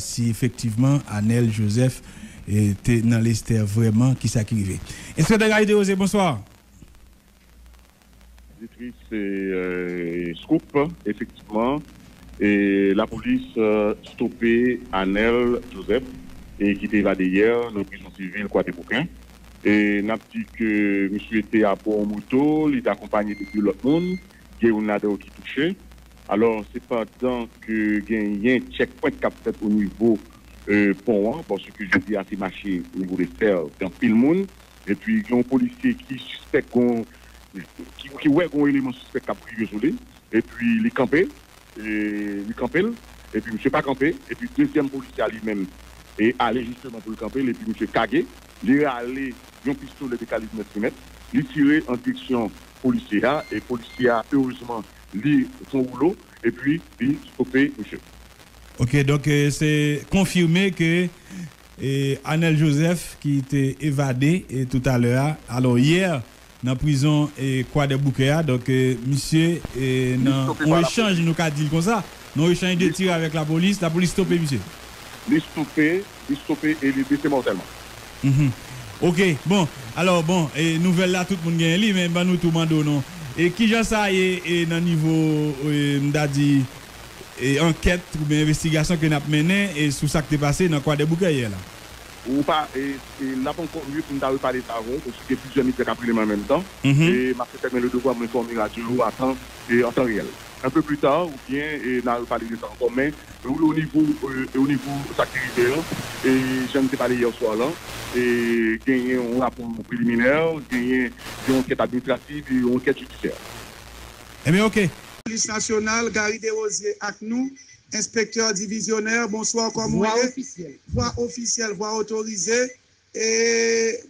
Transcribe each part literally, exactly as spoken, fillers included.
si efektivman Anel Joseph eh, te nan Lestè vrèman, kisa ki rive. Enspektè Gary Desrosiers, bonswa. Dimitri, se euh, Scoop, efektivman. E lapolis euh, stope Anel Joseph e ki te evade yè nan prizon sivil Kwadèboukè. E n ap di ke misye te abò yon moto, li te akonpanye de de lòt moun, gen youn ladan yo ki touche. Alò, se pandan ke genyen checkpoint k ap fèt o nivo euh, pon an, paske jodi a se mache o nivo de fè, gen anpil moun. Epi gen yon polisye ki sispèk gon ki, ki wè gon eleman sispèk k ap rive sou li, epi li kanpe, e, li kanpe l, epi misye pa kanpe, epi dezyèm polisye a li menm e ale jisteman pou l kanpe l, epi misye kage, li rale yon pistolè de kalib nèf milimèt, li tire an direksyon polisye a, e polisye a, erezman, li fè yon woulo, epi li stope misye. Ok, donk eh, se konfime ke eh, Anel Joseph ki te evade eh, toutalè a, alò yè nan prizon eh, Kwadèboukè a, donk eh, misye eh, nan yon echanj nou ka di l konsa, nan yon echanj de tir avèk lapolis, lapolis stope misye. Li stope, li stope e li blese mòtèlman. Mhm. Ok, bon, alò bon, e, nouvèl la tout moun genyen li, men ban nou tou mande w non. E kijan sa ye e, nan nivo, e, m ta di, e, ankèt oubyen envestigasyon ke n ap mennen e, sou sa k te pase nan Kwadèboukè yè la? Ou pa, e, e, n ap ankò mye pou n ta repale sa avè w, paske gen plizyè medya k ap rele m an menm tan. Mhm. E m ap fè tèt mwen le devwa mwen enfòme radyo yo a tan, e, an tan reyèl. Un peu plus tard, oubyen e, n a repale de sa ankò. Men, e, o nivo, e, o nivo sa ki rive an, e, jan n te pale yè swa lan, e, genyen yon rapò preliminè, genyen yon ankèt administrativ e yon ankèt jidisyè. Ebyen, ok. Polis Nasyonal, Gary Desrosiers ak nou, enspektè divizyonè, bonswa, kòman w ye? Vwa ofisyèl, vwa otorize, e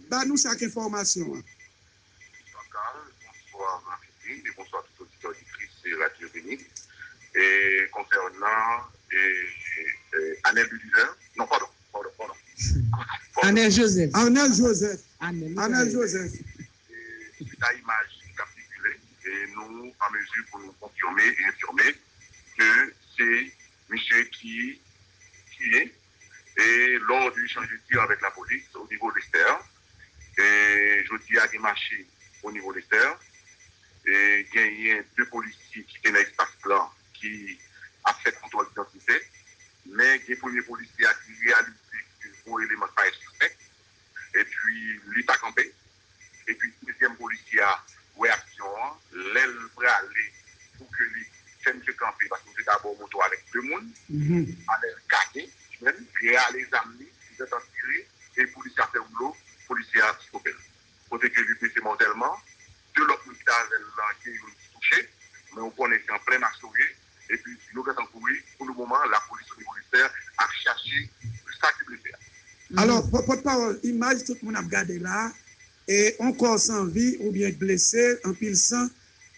ba nou sa k enfòmasyon an. Bonswa Carl, bonswa Marie-Christine e bonswa tout oditè oditris Radyo Zenith. E konsènan e, e, Anel Belizaire, non, padon, padon, padon. Anel Joseph. Anel Joseph. Anel Anel Joseph. E, suit a imaj ki ap sikile, e nou an mezi pou nou konfime e enfime ke se misye ki tiye e lò de echanj de tir avèk lapolis o nivo Lestè. E jodi a gen mache o nivo Lestè. E genyen de polisye ki te nan espas lan ki ap fè kontwòl idantite. Men gen premye polisye a ki reyalize ke gon eleman k parèt sispèk. Epi li pa kanpe. Epi dezyèm polisye a wè aksyon an, lè l prale pou ke li fè misye kanpe, paske misye t abò moto avèk de moun, Anel kage li menm, li rale zam li, li gentan tire, e polisye a fè woulo, polisye a stope l. Kote ke li blese mòtèlman, de lòt moun ki t avè l lan, gen youn ki touche, men ou konnen se an plen mache w ye, epi yo gentan kouri, pou le moman, lapolis o nivo Lestè ap chache sa ki blese a. Alò, pòtpawòl, imaj tout moun ap gade la, e yon kò san vi oubyen blese, anpil san,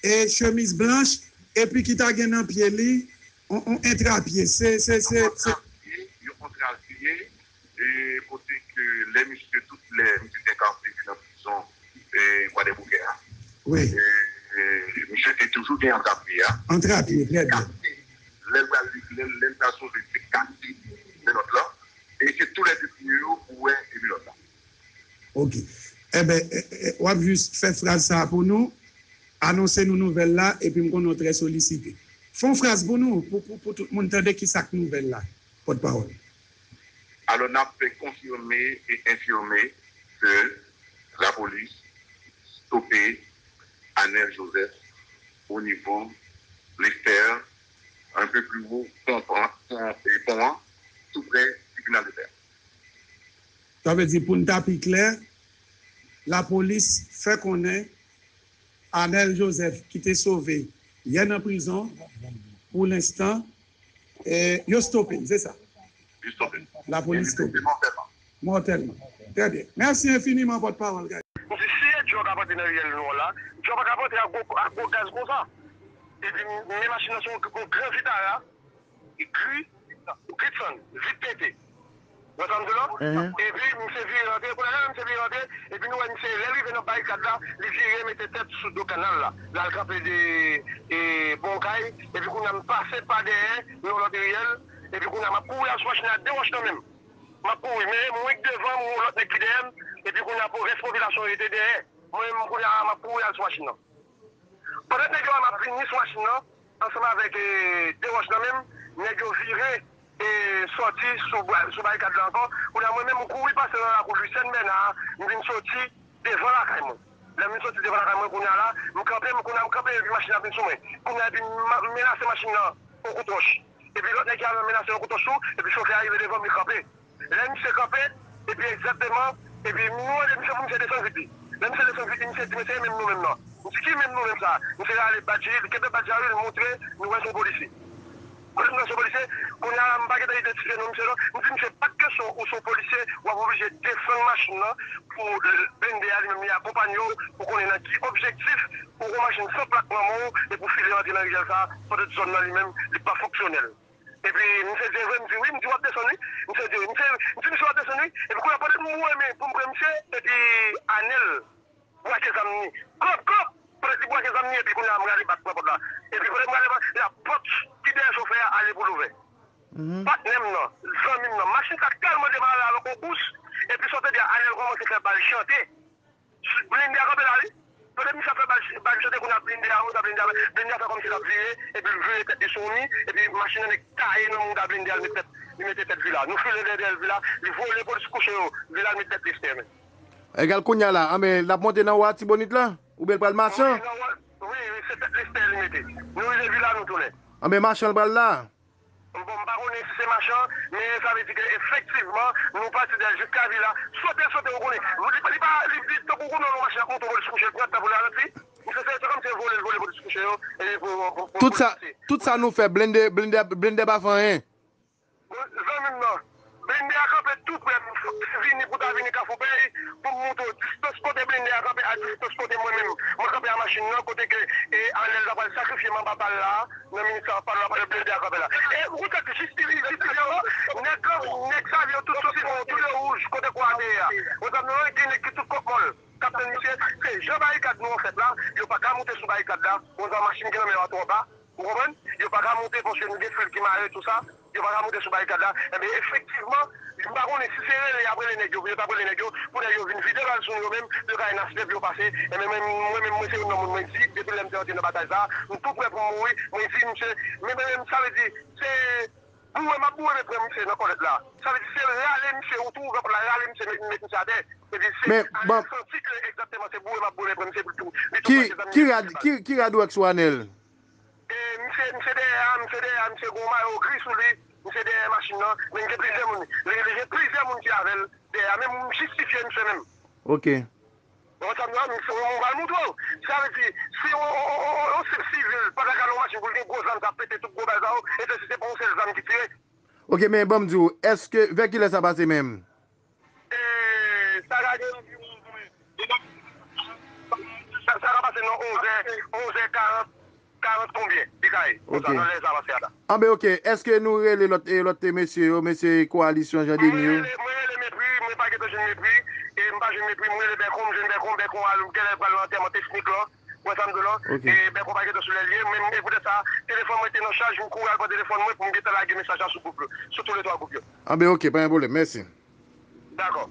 e chemiz blanch, epi ki ta gen nan pye li yon entrapye. Se, se, se, se. Yon entrapye, e kote ke lè misye, tout lè misye te kanpe nan prizon e Kwadèboukè a. Wi. E, e, misye te toujou gen entrapye a. Entrapye, trè byen. Lè l pral, lè l pral sove, se kase menòt lan. E se tou lè de pye yo ou wè e menòt la. Ok. Enben, w ap jis fè fraz sa a pou nou, anonse nou nouvèl la, epi m konnen w trè solisite. Fè yon fraz pou nou, pou, pou, pou tout moun tande ki sa k nouvèl la, pòtpawòl. Alò, n ap konfime e enfime ke lapolis stope Anel Joseph o nivo Lestè, un peu plus haut, pon, pon, pon, e pon an, tou prè tribinal de pè. Sa vle di, pou n ta pi klè, lapolis fè konnen Anel Joseph ki te sove yè nan prizon, pou lenstan, e, yo stope l, se sa? Li stope. Lapolis stope. Mòtèlman. Mòtèlman. Trè byen. Mèsi enfiniman, pòtpawòl, Gary. M di, si e djòb ap antre nan riyèl nou an la, djòb pa ka antre ak gwo, ak gwo gaz konsa. Epi men machin nan se yon, yon gran Vitara, gri, gri sann, vit pete. Ou wè sa m di w la? Epi misye vire rantre, kounye a la misye vire rantre, epi nou wè misye, lè l rive nan barikad la, li vire mete tèt sou do kanal la. L al kanpe de, e, bò yon kay, epi kounye a m pase pa dèyè, nan yon lòt riyèl, Epi kounye a, m ap kouri al sou machin nan, de wòch nan men m. M ap kouri, men mwen k devan, m gon lòt nèg ki dèyè m, epi kounye a, pou rès popilasyon rete dèyè. Mwen menm, kounye a, m ap kouri al sou machin nan. Pandan nèg yo wè m ap vini sou machin nan, ansanm avèk, e, de wòch nan men m, nèg yo vire, e, sòti sou ba-, sou barikad la ankò. Kounye a, mwen menm, m kouri pase nan lakou Lucien Bernard a, m vin soti devan lakay mwen. Lè m vin soti devan lakay mwen, kounye a la, m kanpe, m, kounye a, m kanpe, epi machin nan vin sou mwen. Kounye a, epi m ma-, m menase machin nan yon kout wòch. Epi lòt nèg ki avè m menase yon kout wòch tou, epi chofè a rive devan m, li kanpe. Lè misye kanpe, epi egzakteman, epi nou mande misye pou misye desann vit li. Lè misye desann vit li, misye di, "Mesye, e menm nou menm nan." M di, "Ki menm nou menm sa a?" Misye rale badj li, li kenbe badj la, wi, li montre, nou wè se yon polisye. Kote m wè se yon polisye, kounye a la, m pa gentan idantifye non misye non. M di, "Misye, pa t kesyon ou se yon polisye, w ap oblije desann machin nan pou blende a li menm li akonpanye w, pou konnen nan ki objektif ou gon machin san plak nan men w, epi w file antre nan riyèl sa a, pandan zòn nan li menm, li pa fonksyonèl." Epi misye di, "Evre?" M di, "Wi." M di, "W ap desann, wi." Misye di, misye, m di, "Misye, w ap desann, wi." Epi kounye a, pandan m woule men pou m pran misye, epi Anèl brake zam ni. Klòp, klòp! Pandan li brake zam ni, epi kounye a, m rale bak pran pòt la. Epi pandan m rale bak, lapòt ki dèyè chofè a ale pou l ouvè. Patnè m nan, zanmi m nan, machin sa tèlman demare avèk yon kous, epi sa w te di a, Anèl kòmanse fè bal chante. Blende a kanpe la, wi. Pandan misye ap fè bal, bal chante, kounye a blende a, mouda blende a, blende a fè kòmsi l ap vire, epi l vire tèt li sou yon mi, epi machin nan nèk taye nan mouda blende a, l met tèt, li mete tèt vila. Nou file dèyè vila, li vole polis kouche yo, vila l met tèt li ekstèmen. Egal kounye a la, anben, l ap monte nan wè Atibonit la? Oubyen l pral Machan? Wi, nan wè, wi, wi, se tèt li ekstèmen li mete. Nou rive vila, nou tounen. Anben, Machan l pral la? Bon, m pa konnen si se Machan, men sa vle di ke efektivman, nou pati de jiska vila. Sote, sote, ou konnen. Li, li pa, li, li, tankou ou konnen yon machin ap monte, yon polis kouche, l pran tan pou l ralanti. Misye se, se kòmsi vole, l vole polis kouche yo, e pou, pou, pou, Tout pou sa, l pase. Tout sa nou fè, blende, blende, blende pa fè anyen. Bon, zanmi m nan, blende a kanpe tou prè m, vini pou ta vini Kafou Pèy, pou m montre w distans kote blende a kanpe a distans kote mwen menm. Mwen kanpe a machin nan, kote ke, e, Anèl ta pral sakrifye m anba bal la, nan minis sa, pa nan blende a kanpe la. E wout la jis li, jis li anlè, nèg, nèg Savyen yo tout sou Sifon, tou de wouj, kote kwa a te ye a. Ou konprann, gen nèg ki tout kòk mòl k ap tann misye, se jan barikad nou an fèt la, yo pa ka moute sou barikad la, ou konprann, machin ki nan men yo a twò ba, ou konprann? Yo pa ka moute paske nou gen fil ki mare tou sa, yo pa ka moute sou barikad la. Enben, efektivman, m pa konnen si se rele y ap rele nèg yo, yo t ap rele nèg yo, pou nèg yo vin vide bal sou nou yo menm, pou yo ka enaspe pou yo pase. Enben, mwen, mwen menm, mwen se youn nan moun, mwen di, depi lè m te rantre nan batay sa a, m tou prè pou m mouri, mwen di, misye, men, men, men, sa vle di, se boure m ap boure, men pran misye nan kòlèt la. Sa vle di, se rale misye, ou tou ouvè pòt la, rale misye, met, met misye atè. Epi se, Men, Anèl bon. Santi ke egzakteman se boure m ap boure, men pran misye, li tou, li tou Ki, pase zam ki li rad, pase bal. Ki, ki rad ou wè k sou Anèl? E, misye, misye dèyè a, misye dèyè a, misye gon mayo gri sou li, misye dèyè machin nan, men gen plizyè moun, li, li gen plizyè moun ki avè l dèyè a, men m jistifye misye menm. Ok. Bon, sa m di, misye, mwen pral montre w. Sa vle di, si yon, yon, yon, yon, yon senp sivil pa ta ka nan yon machin pou l gen gwo zam, sa pete tout gwo bal sa yo, e se si se pa yon sèl zam ki tire. Ok, men ban m di w, èske, vè kilè sa pase menm? E, sa ka gen anviwon, sa, sa ka pase nan onzè, onzè karant, karant konbyen, li ka ye, konsa, Ok. Nan lè sa pase a la. Anben, ok. Èske nou rele lòt, e, lòt mesye yo, mesye Koalisyon Jan Deni yo? Mwen rele, mwen rele Mepri, mwen pa gentan jwenn Mepri, e m pa jwenn Mepri, mwen rele Bèkon, m jwenn Bèkon, Bèkon al, genlè pral nan antèman Teknik lan, wè sa m di w lan, Ok. E Bèkon pa gentan sou lè l ye, men, e poutèt sa, telefòn mwen te nan chaj, m kouri al pran telefòn mwen pou m gentan lage mesaj la sou gwoup yo, sou tou le twa gwoup yo. Anben, ok, pa gen pwoblèm, mèsi. Dakò.